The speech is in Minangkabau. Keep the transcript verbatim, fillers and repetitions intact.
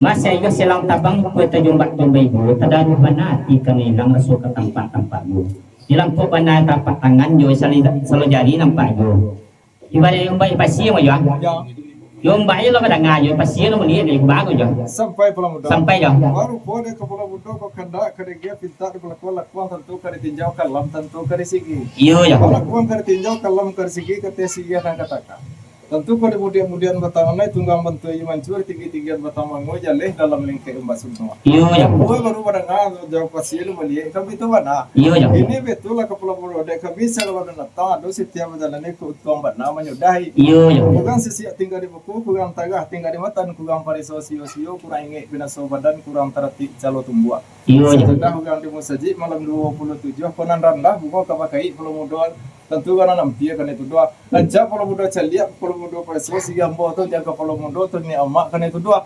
Masa iyo silang tabang kue tajumbak-jumbak ibu, tadaruah bana ati ka ilang raso ka tampak-tampak ibu. Dilampok bana tapak tangan jo sali-, salo jari nampak ibu. Ibarat umbak pasia mah jo. Yo. Yo umbak iyo lah badanga jo, pasia lah muliak dari kubang jo. Sampai pulang mudo. Sampai jo. Baru po dek kapalo mudo ko kandak ka dek dia pintak di palakuan-lakuan tantu ka ditinjau kalam tantu ka disigi. Iyo jo. Palakuan ka ditinjau kalam ka disigi ka teh sigi nan katakan. Tantu ko di mudian-mudian batang anai tunggang bantuai mancua, tinggi-tinggian batang mango jaleh dalam lingkek umbak sunua. Iyo jo. Buah baru badanga jauah pasia lu maliek kan bitu bana. Iyo jo. Ini bitu lah kapalo mudo dek kami sagalo nan datang ado sitiap bajalan ikut tuang bana manyudahi. Iyo jo. Kurang sisiak tingga di buku, kurang tarah tingga di matan, kurang pariso sio-sio, kurang ingek binaso badan, kurang taratik calo tumbuak. Iyo jo. Sudah urang di musajik malam dua puluh tujuh, ko nan randah bungo ka bakaik palo mudo, tantu urang nan ampia kanai tuduah. Rancak palo mudo caliak, palo mudo pariso, sigi ambo tu jaga palo mudo tu ni amak kanai tuduah.